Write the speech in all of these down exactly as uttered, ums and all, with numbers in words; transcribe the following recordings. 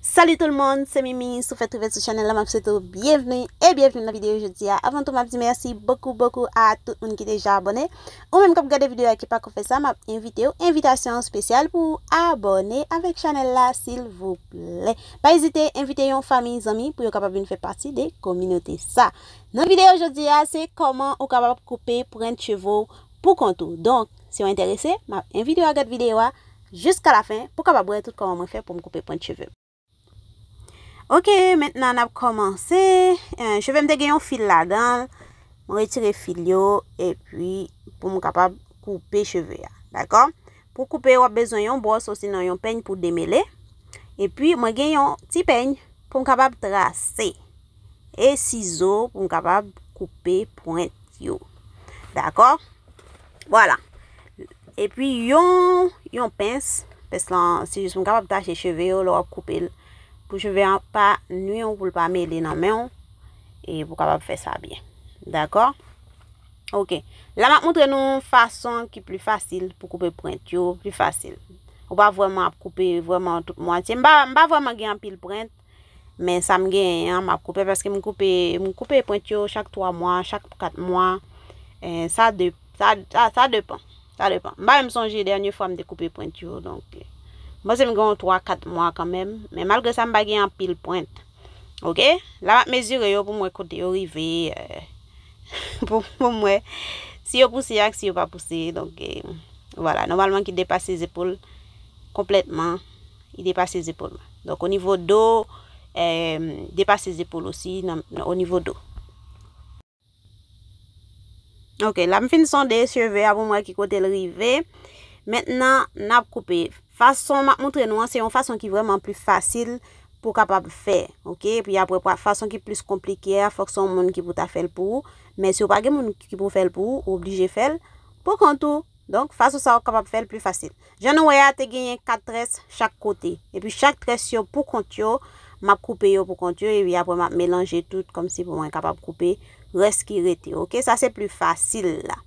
Salut tout le monde, se Mimi. Si w fèk rive sou chanèl la, m ap swete w byenvni e byenvni nan videyo jodi a. Avan tou, m ap di mèsi bokou, bokou a tout moun ki deja abòne. Ou menm k ap gade videyo a ki pako fè sa, m ap envite w, envitasyon espesyal pou w abòne avèk chanèl la, silvouplè. Pa ezite envite yon fanmi, zanmi pou yo kapab vin fè pati de kominote sa. Nan videyo jodi a, se kòman ou kapab koupe pwent cheve w pou kont ou. Donk, si w enterese, m ap envite w a gade videyo a jiska lafen pou w kapab wè tout kòman mwen fè pou m koupe pwent cheve m. Ok, mentnan n ap kòmanse. Eh, cheve m te gen yon fil ladan l. Mwen retire fil yo epi pou m kapab koupe cheve a. Dakò? Pou koupe, w ap bezwen yon bwòs osinon yon peny pou demele. Epi mwen gen yon ti peny pou m kapab trase. E sizo pou m kapab koupe pwent yo. Dakò? Vwala. Epi yon, yon pens. Pens lan, se jis pou m kapab tache cheve yo lè w ap koupe l. Pou cheve an pa nwi w, pou l pa mele nan men w. E pou w kapab fè sa byen. Dakò? Ok. La, m ap montre nou fason ki pli fasil pou koupe pwent yo, pli fasil. Ou pa vrèman ap koupe vrèman tout mwatye. M pa, m pa vrèman gen anpil pwent, men sa m genyen an, m ap koupe paske m koupe, m koupe pwent yo chak twa mwa, chak kat mwa. Eh, sa de, sa, sa, sa depan. Sa depan. M pa menm sonje dènye fwa m te koupe pwent yo, donk, eh, m panse m gen yon twa, kat mwa kanmenm. Men malgre sa, m pa gen anpil pwent. Ok? La, m ap mezire yo pou m wè kote yo rive, eh, pou, pou m wè si yo pouse ak si yo pa pouse. Donk, eh, vwala, nòmalman ki depase zepòl konplètman, li depase zepòl mwen. Donk, o nivo do, eh, depase zepòl osi nan, nan, o nivo do. Ok, la m fin sonde cheve a pou m wè ki kote l rive. Mentnan, n ap koupe. Fason m ap montre nou an, se yon fason ki vrèman pli fasil pou w kapab fè. Ok, epi apre, pa, fason ki plis konplike a, fòk se yon moun ki pou ta fè l pou ou. Men si w pa gen moun ki pou fè l pou ou, ou oblije fè l pou kont ou. Donk, fason sa a, w kapab fè l pli fasil. Jan nou wè a, te genyen kat très chak kote. Epi chak très yo pou kont yo, m ap koupe yo pou kont yo, epi apre m ap melanje tout kòmsi pou mwen kapab koupe rès ki rete. Ok, sa se pli fasil la.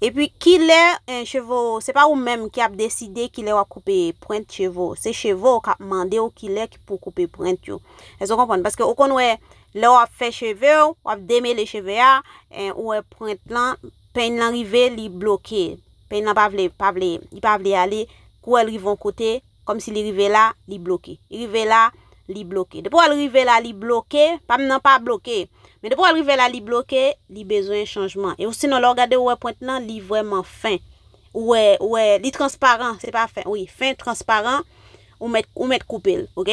Epi kilè, eh, cheve w, se pa ou menm ki ap deside kilè w ap koupe pwent cheve w. Se cheve w k ap mande w kilè ki pou koupe pwent yo. Èske w konprann? Paske ou konn wè, lè w ap fè cheve w, w ap demele cheve a, eh, ou wè pwent lan, peny lan rive, li bloke. Peny lan pa vle, pa vle, li pa vle ale, kou w wè l rive yon kote, kòmsi li rive la, li bloke. Li rive la, li bloke. Depi w wè l rive la, li bloke, pa m nan pa bloke. Men depi w wè l rive la, li bloke, li bezwen chanjman. E osinon, lè w gade, ou wè pwent lan, li vrèman fen. Ou wè, ou wè, li transparan, se pa fen, wi, fen, transparan, ou mèt, ou mèt koupe l, ok?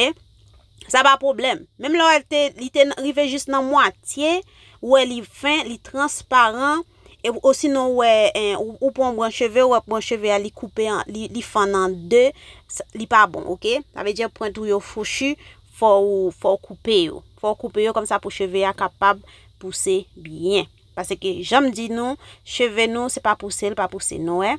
Sa pa pwoblèm. Menm lè w wè l te, li te rive jis nan mwatye, ou wè li fen, li transparan, e osinon ou wè, en, ou, ou pran yon branch cheve, ou wè branch cheve a li koupe an, li, li fann an de, sa, li pa bon, ok? Sa vle di pwent ou yo fouchi, fò ou, fò ou koupe yo. Fò ou koupe yo kòmsa pou cheve a kapab pouse byen. Paske jan m di nou, cheve nou, se pa pouse l pa pouse, nou wè.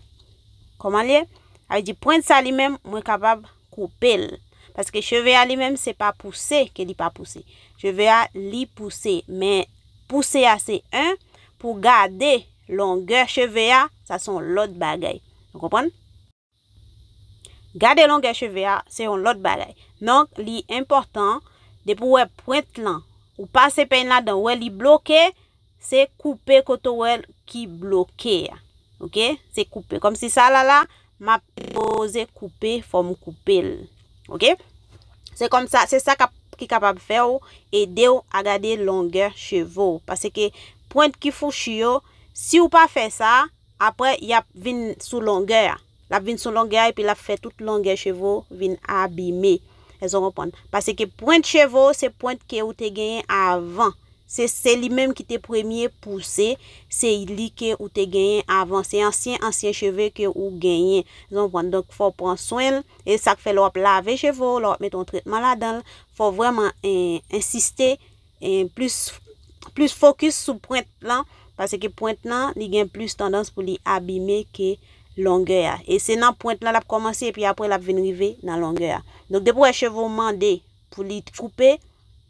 Kòman l ye? Sa vle di pwent sa li menm, mwen kapab koupe l. Paske cheve a li menm, se pa pouse ke li pa pouse. Cheve a, li pouse. Men pouse a se en, pou gade longè cheve a, sa se yon lòt bagay. Ou konprann? Gade longè cheve a, se yon lòt bagay. Donk, li enpòtan, depi w wè pwent lan, ou pase peny ladan, ou wè li bloke, se koupe kote w wè l ki bloke a. Ok? Se koupe. Kòmsi sa la la, m ap poze koupe, fò m koupe l. Ok? Se kòmsa, se sa k ap, ki kapab fè w, ede w a gade longè cheve w. Paske pwent ki fouchi yo, si w pa fè sa, apre, y ap vin sou longè a. L ap vin sou longè a epi l ap fè tout longè cheve w vin abime. Èske w konprann? Paske pwent cheve w, se pwent ke ou te genyen avan. Se, se li menm ki te premye pouse, se li ke ou te genyen avan. Se ansyen, ansyen cheve ke ou genyen. Èske w konprann? Donk, fò w pran swen l. E sa k fè lè w ap lave cheve w, lè w ap mete yon tretman ladan l, fò w vrèman, en, ensiste, en, plis, plis fokis sou pwent lan, paske pwent lan, li gen plis tandans pou li abime ke longè a. E se nan pwent lan l ap kòmanse, epi apre l ap vin rive nan longè a. Donk, depi w wè cheve w mande pou li koupe,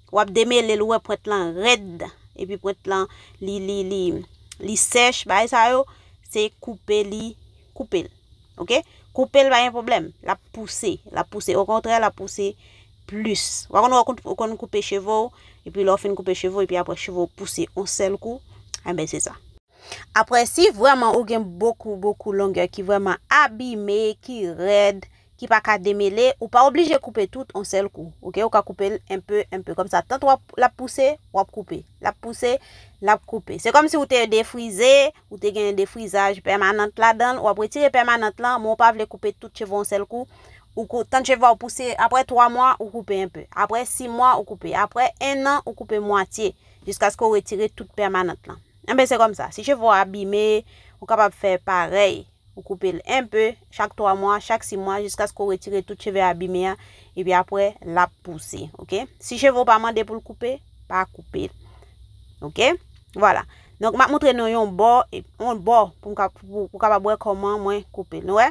w ap demele l, ou wè pwent lan rèd, epi pwent lan, li, li, li, li sèch, bagay sa yo, se koupe li, koupe l. Ok? Koupe l, pa gen pwoblèm. L ap pouse, l ap pouse. Okontrè, l ap pouse plis. Ou pa konn, ou konn, ou konn koupe cheve w, epi lè w fin koupe cheve w, epi apre cheve w pouse yon sèl kou, enben se sa. Apre, si vrèman ou gen bokou, bokou longè ki vrèman abime, ki rèd, ki pa ka demele, ou pa oblije koupe tout yon sèl kou. Oke, ou ka koupe l enpe, enpe. Kòmsa, tank w ap, l ap pouse, w ap koupe. L ap pouse, l ap koupe. Se kòmsi ou te defrize, ou te gen defrizaj pèmanant ladan l, w ap retire pèmanant lan, men ou pa vle koupe tout cheve w yon sèl kou. Ou kou, tank cheve w pouse, apre twa mwa, ou koupe enpe. Apre sis mwa, ou koupe. Apre en an, ou koupe mwatye, jiskaske w retire tout pèmanant lan. Enben, se kòmsa. Si cheve w abime, ou kapab fè parèy. Ou koupe l enpe, chak twa mwa, chak sis mwa, jiskaske w retire tout cheve abime a, epi apre, l ap pouse, oke? Si cheve w pa mande pou l koupe, pa koupe l, oke? Vwala. Donk, m ap montre nou yon bò, e, yon bò pou m ka, pou, pou w kapab wè kòman mwen koupe l. Nou wè?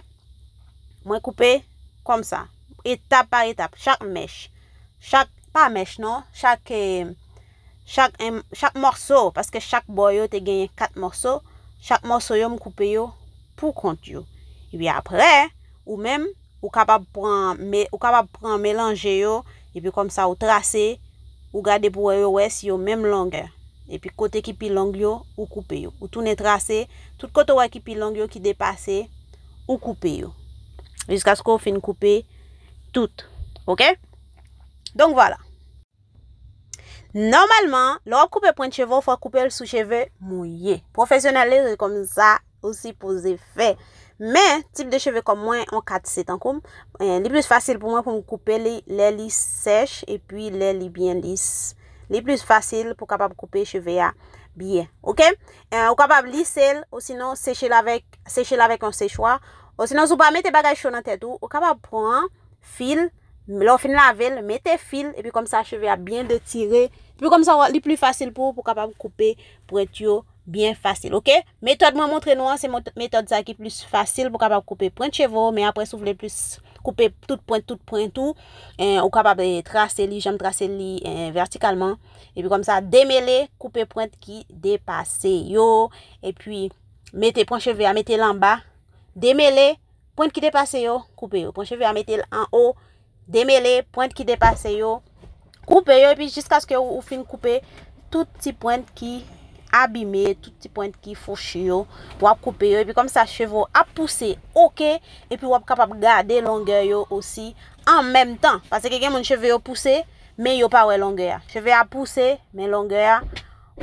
Mwen koupe kòmsa, etap pa etap, chak mèch, chak, pa mèch non, chak, eh, chak, em, chak mòso, paske chak bò yo te genyen kat mòso, chak mòso yo m koupe yo pou kont yo. Epi apre, ou menm, ou kapab pran, me, ou kapab pran melanje yo, epi kòmsa ou trase, ou gade pou wè yo wè si yo menm longè. Epi kote ki pi long yo, ou koupe yo. Ou tounen trase, tout kote w wè ki pi long yo, ki depase, ou koupe yo. Jiskaske w fin koupe tout. Oke? Donk, vwala. Nòmalman, lè w ap koupe pwent cheve w, fò w koupe l sou cheve mouye. Pwofesyonèl li, se kòmsa ou sipoze fè. Men, tip de cheve kòm mwen, yon kat se tankou m, eh, li plis fasil pou mwen pou m koupe li lè li sèch epi lè li byen lis. Li plis fasil pou kapab koupe cheve a byen. Oke? Eh, ou kapab lise l, osinon seche l avèk, seche l avèk yon sechwa. Osinon, si w pa mete bagay cho nan tèt ou, ou kapab pran fil, lè w fin lave l, mete fil, epi kòmsa cheve a byen detire. Epi kòmsa, w, li pli fasil pou ou, pou w kapab koupe pwent yo byen fasil, oke? Metòd mwen montre nou an, se mot-, metòd sa ki plis fasil pou w kapab koupe pwent cheve w, men apre, si w vle plis koupe tout pwent, tout pwent ou, eh, ou kapab, eh, trase li, jan m trase li, eh, vètikalman. Epi kòmsa, demele, koupe pwent ki depase yo, epi mete, pran cheve a, mete l anba, demele, pwent ki depase yo, koupe yo. Pran cheve a, mete l anwo, demele, pwent ki depase yo, koupe yo, epi jiskaske ou, ou fin koupe tout ti pwent ki abime, tout ti pwent ki fouchi yo, w ap koupe yo, epi kòmsa cheve w ap pouse, oke, epi w ap kapab gade longè yo osi an menm tan, paske gen moun cheve yo pouse, men yo pa wè longè a. Cheve a pouse, men longè a,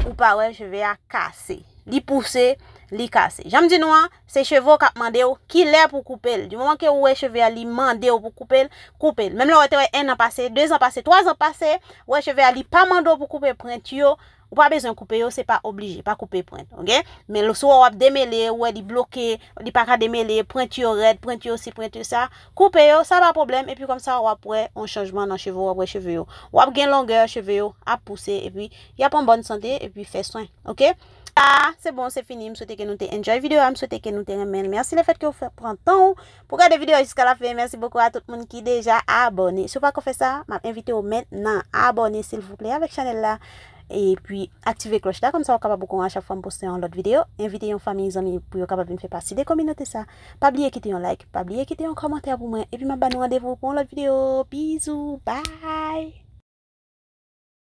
ou pa wè, cheve a kase. Li pouse, li kase. Jan m di nou an, se cheve w k ap mande w kilè pou w koupe l. Di moman ke ou wè cheve a, li mande w pou w koupe l, koupe l. Menm lè w te wè en an pase, de zan pase, twa zan pase, ou wè cheve a, li pa mande w pou w koupe pwent yo, ou pa bezwen koupe yo, se pa oblije, pa koupe pwent, oke? Men lè, si w wè w ap demele, ou wè li bloke, li pa ka demele, pwent yo rèd, pwent yo si, pwent yo sa, koupe yo, sa pa pwoblèm, epi kòmsa w ap wè yon chanjman nan cheve w, w ap wè cheve yo. W ap gen longè, cheve yo ap pouse, epi y ap an bòn sante, epi fè swen, oke? Ah, se bon, se fini. M swete ke nou te enjoy videyo a, m swete ke nou te renmen l. Mèsi lefèt ke w fè, pran tan w pou gade videyo a jiska la fen. Mèsi bokou a tout moun ki deja abòne. Si w pako fè sa, m ap envite w mentnan abòne silvouplè avèk chanèl la. Epi aktive klòch la, kòmsa w kapab okouran a chak fwa m poste yon lòt videyo. Envite yon fanmi, zanmi pou yo kapab vin fè pati de kominote sa. Pa bliye kite yon like, pa bliye kite yon kòmantè pou mwen. Epi m ap ba nou randevou pou yon lòt videyo. Bizou, bye!